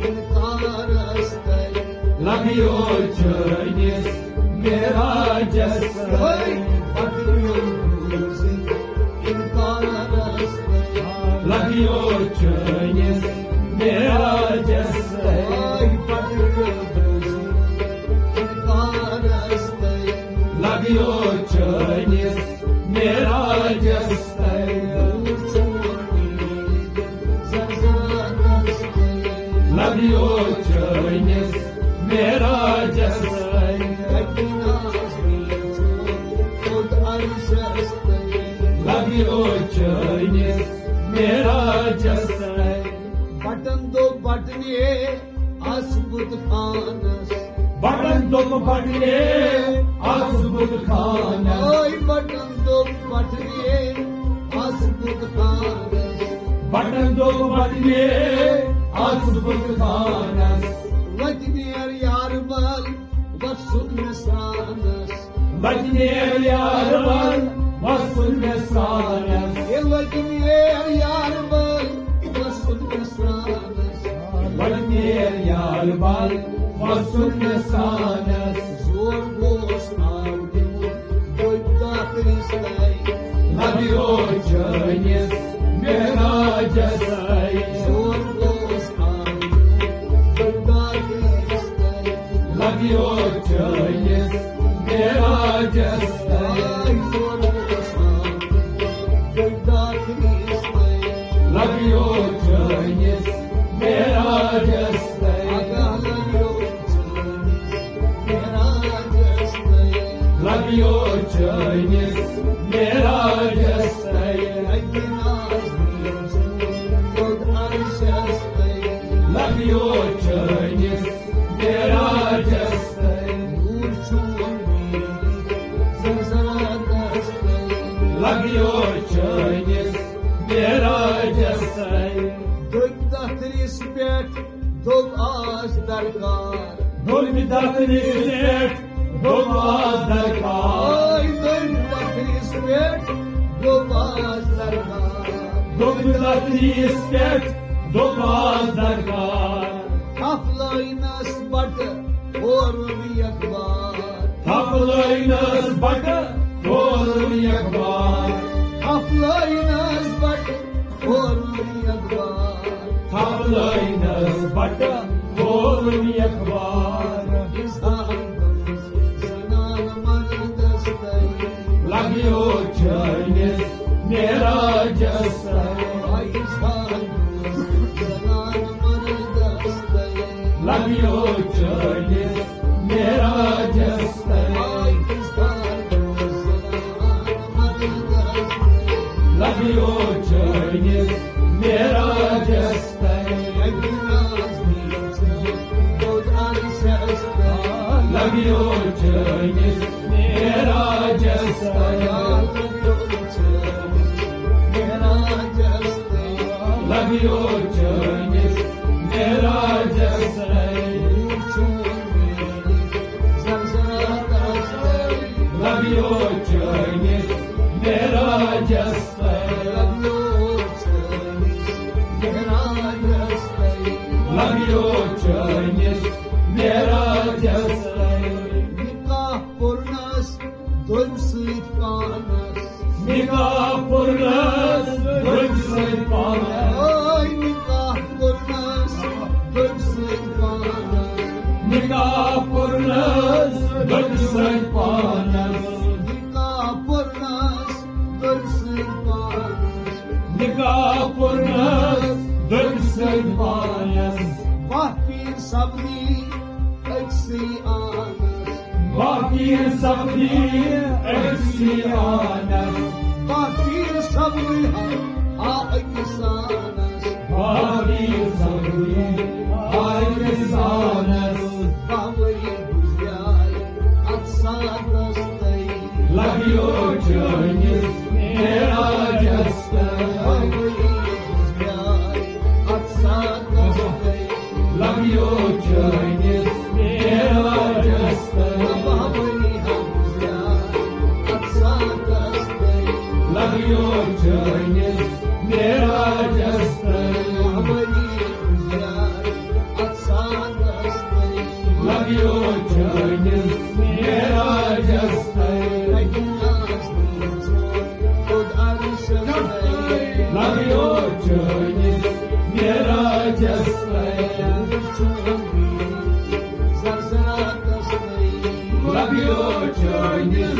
اِنکارس تَلہِ۔ لبیو چٲنِس معراجس تام۔ پتہٕ پیوٚو بوٗزِتھ اِنکارس تَلہِ۔ لبیو چٲنِس معراجس تام۔ پتہٕ پیوٚو بوٗزِتھ اِنکارس تَلہِ۔ لبیو چٲنِس معراجس تام۔ لبیو چٲنِس معراجس تام۔ لبیو چٲنِس معراجس تام۔ بٹن دوٚپ بٹنے آس بُت خانس۔ بٹن دوٚپ بٹنے آس بُت خانس۔ آے بٹن دوٚپ بٹنے آس بُت خانس۔ بٹن دوٚپ بٹنے آس بُت خانس۔ وتہِ نیر یار بل وسُن مےٚ سرانس۔ وتہِ نیر یار بل وسُن مےٚ سرانس۔ ہے وتہِ نیر یار بل وسُن مےٚ سرانس۔ وتہِ نیر یار بل وسُن مےٚ سرانس۔ زور گوس آو دیُن دۄدِ داترِس تام۔ لبیو چٲنِس معراجس تام۔ زور گوس آو دیُن دۄدِ داترِس تام۔ لبیو چٲنِس معراجس تام۔ زور گوس آو دیُن دۄدِ داترِس تام۔ لبیو چٲنِس معراجس تام۔ لبیو چٲنِس معراجس تام۔ لبیو چٲنِس معراجس تام۔ لبیو چٲنِس معراجس تام۔ دۄدِ داترِس پٮ۪ٹھ دوٚپ آز درکار۔ دوٚپمہِ دترِس پٮ۪ٹھ دوٚپ آز درکار۔ آے دوٚپمہِ دترِس پٮ۪ٹھ دوٚپ آز درکار۔ دوٚپمہِ دترِس پٮ۪ٹھ دوٚپ آز درکار۔ تھپھ لٲینس بٹہٕ ہورُن یکبار۔ تھپھ لٲینس بٹہٕ ہورُن یکبار۔ تھپھ لٲینس بٹہٕ ہورُن یکبار۔ تھپھ لٲینس بٹہٕ ہورُن یکبار۔ اظہار گوٚمُت زنان مردس تام۔ لبیو چٲنِس معراجس تام۔ اظہار گوٚمُت زنان مردس تام۔ لبیو چٲنِس معراجس تام۔ لبیو چٲنِس معراجس تام۔ لبیو چٲنِس معراجس تام۔ لبیو چٲنِس معراجس تام۔ نکاح پوٚرنس دٔمۍ سٕے پانس۔ اے نکاح پوٚرنس دٔمۍ سٕے پانس۔ نکاح پوٚرنس دٔمۍ سٕے پانس۔ نکاح پوٚرنس دٔمۍ سٕے پانس۔ نکاح پوٚرنس دٔمۍ سٕے پانس۔ باہ پیٖر سپدی أکسٕے آنس۔ باہ پیٖر سپدی أکسٕے آنس۔ باہ پیٖر سپدی آ أکِس آنس۔ باہ پیٖر سپدی آ أکِس آنس۔ باہ ؤری گُزریٛاے اتھ ساتس تٔے۔ لگیو چٲنِس معراجس تٔے۔ باہ ؤری گُزریٛاے اتھ ساتس تٔے۔ لگیو چٲنِس معراجس تٔے۔ باہ ؤری ہم گُزریٛاے اتھ ساتس تٔے۔ لگیو چٲنِس معراجس تٔے۔ باہ ؤری گُزریٛاے اتھ ساتس تٔے۔ لگیو چٲنِس معراجس تٔے۔ لگیو چٲنِس معراجس تٔے۔ لگیو چٲنِس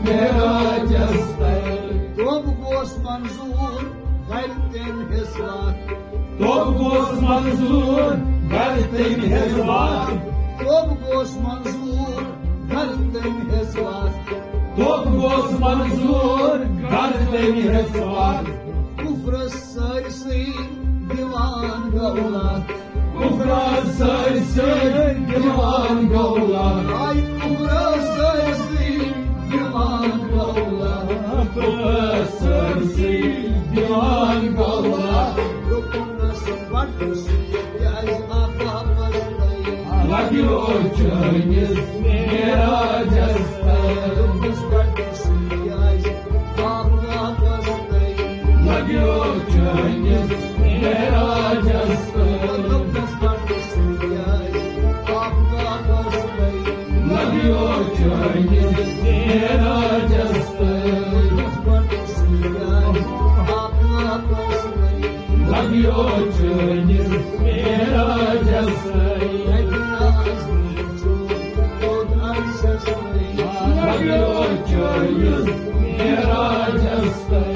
معراجس تٔے۔ توبہٕ گوس منظور گرِ تٔمۍ ہیٚژ وتھ۔ توبہٕ گوس منظور گرِ تٔمۍ ہیٚژ وتھ۔ توبہٕ گوس منظور گرِ تٔمۍ ہیٚژ وتھ۔ توبہٕ گوس منظور گرِ تٔمۍ ہیٚژ وتھ۔ کفرس سٲرسٕے دِوان گوٚو لتھ۔ کفرس سٲرسٕے دِوان گوٚو لتھ۔ آے کفرس سٲرسٕے دِوان گوٚو لتھ۔ کفرس سٲرسٕے دِوان گوٚو لتھ۔ دوٚپُنس پتہٕ سُہ کیٛازِ آو واپس تٔے؟ لگیو چٲنِس معراجس تٔے۔ دوٚپُنس پتہٕ سُہ کیٛازِ آو واپس تٔے؟ لگیو چٲنِس معراجس تٔے۔ دوٚپُنس پتہٕ سُہ کیٛازِ آو واپس تٔے؟ لگیو چٲنِس معراجس تٔے۔ دوٚپُنس پتہٕ سُہ کیٛازِ آو واپس تٔے؟ لگیو چٲنِس معراجس تٔے۔ لگیو چٲنِس معراجس تٔے۔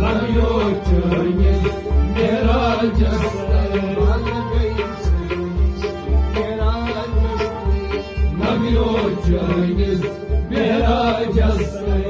لگیو چٲنِس معراجس تٔے۔ لگیو چٲنِس معراجس تٔے۔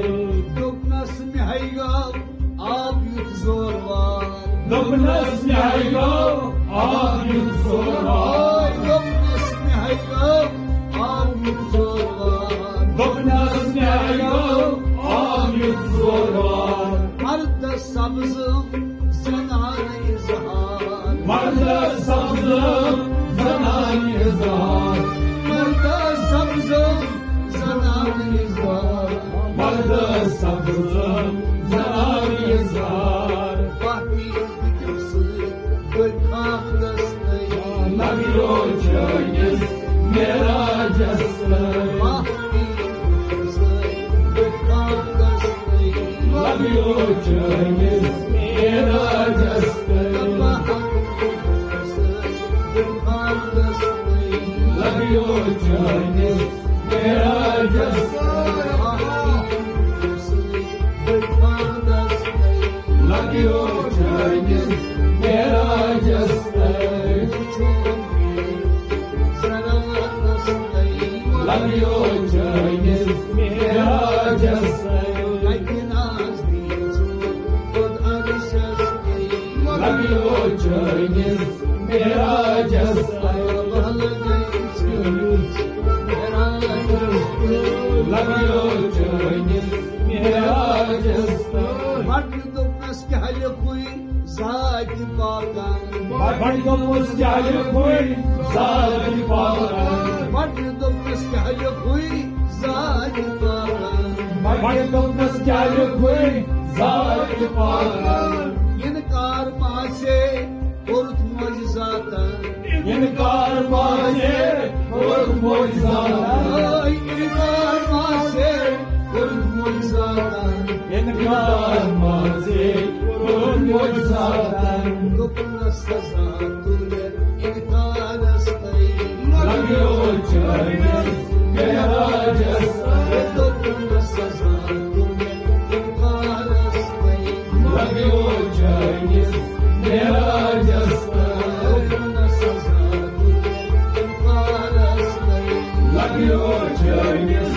دوٚپنس مےٚ ہے گوٚو آب یُتھ زورٕ وار۔ دوٚپنس مےٚ ہے گوٚو آب یُتھ زورٕ وار۔ دوٚپنس مےٚ ہے گوٚو آب یُتھ زورٕ وار۔ دوٚپنس مےٚ ہے گوٚو آب یُتھ زورٕ وار۔ مردس سبزٕ زنانہٕ اظہار۔ مردس سبزٕ زنانہٕ اظہار۔ مردس سبزٕ زنانہٕ اظہار۔ مردس سبزٕ زنانہٕ اظہار۔ باقی فکر سۭتۍ گٔے خاک دستٕے۔ لگیو چٲنِس معراجس تٔے۔ باقی فکر سۭتۍ گٔے خاک دستٕے۔ لگیو چٲنِس معراجس تٔے۔ لگیو چٲنِس معراجس تٔے۔ لگیو چٲنِس معراجس تٔے۔ لگیو چٲنِس معراجس تٔے۔ لگیو چٲنِس معراجس تٔے۔ لگیو چٲنِس معراجس تٔے۔ گۄڈٕ دوٚپنس کیٛاہ لیکھُے ذاتِ پاکن۔ گۄڈٕ دوٚپنس کیٛاہ لیکھُے ذاتِ پاکن۔ گۄڈٕ دوٚپنس کیٛاہ لیکھُے ذاتِ پاکن۔ گۄڈٕ دوٚپنس کیٛاہ لیکھُے ذاتِ پاکن۔ انکار پاسے کوٚرُتھ معجزاتن۔ انکار پاسے کوٚرُتھ معجزاتن۔ اے انکار ما زے کوٚرُتھ معجزاتن۔ انکار ما زے کوٚرُتھ معجزاتن۔ دوٚپنس سزا تُلہِ انکارس تٔے۔ لگیو چٲنِس معراجس تٔے۔ دوٚپنس سزا تُلہِ انکارس تٔے۔ لگیو چٲنِس معراجس تٔے۔ دوٚپنس سزا تُلہِ انکارس تٔے۔ لگیو چٲنِس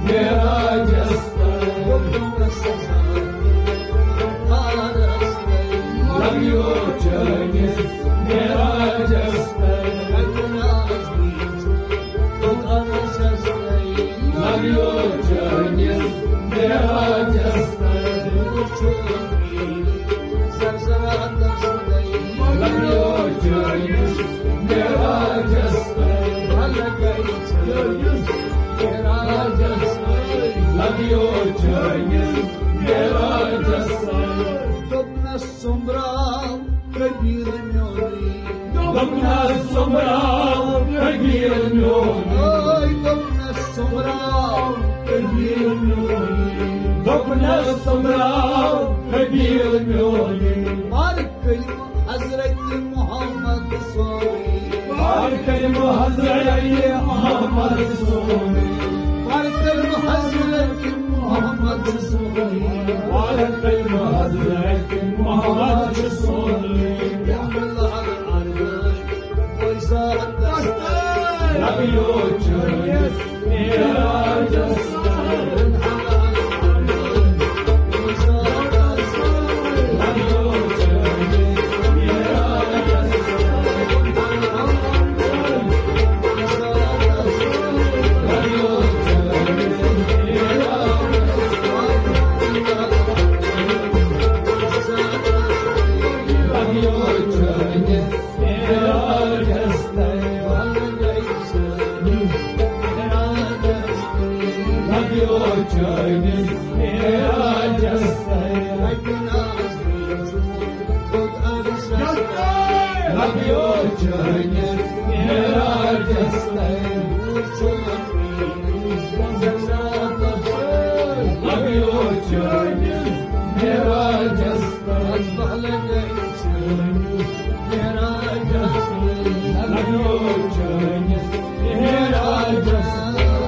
معراجس تٔے۔ دوٚپنس سزا تُلہِ انکارس تٔے۔ لگیو چٲنِس معراجس تٔے۔ لگیو چٲنِس معراجس تٔے۔ لگیو چٲنِس معراجس تٔے۔ لگیو چٲنِس معراجس تٔے۔ لگیو چٲنِس معراجس تٔے۔ دوٚپنس سوٚمبراو قبیٖلہٕ میونُے۔ دوٚپنس سوٚمبراو قبیٖلہٕ میونُے۔ اے دوٚپنس سوٚمبراو قبیٖلہٕ میونُے۔ دوٚپنس سوٚمبراو قبیٖلہٕ میونُے۔ پر کلمہٕ حضرت محمد سونُے۔ پر کلمہٕ حضرت محمد سونُے۔ پر کلمہٕ حضرت محمد سونُے۔ پر کلمہٕ حضرت محمد سونُے۔ بحمل العرش وزارتس تٔے۔ لگیو چٲنِس معراجس تٔے۔ لگیو چٲنِس معراجس تٔے۔ لگیو چٲنِس معراجس تٔے۔ لگیو چٲنِس معراجس تٔے۔ لگیو چٲنِس معراجس تٔے۔ لگیو چٲنِس معراجس تٔے۔ لگیو چٲنِس معراجس تٔے۔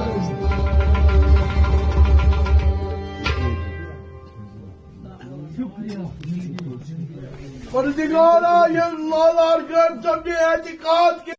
پروردگارا، یہِ لالار کر ژےٚ بے اعتقاد کہِ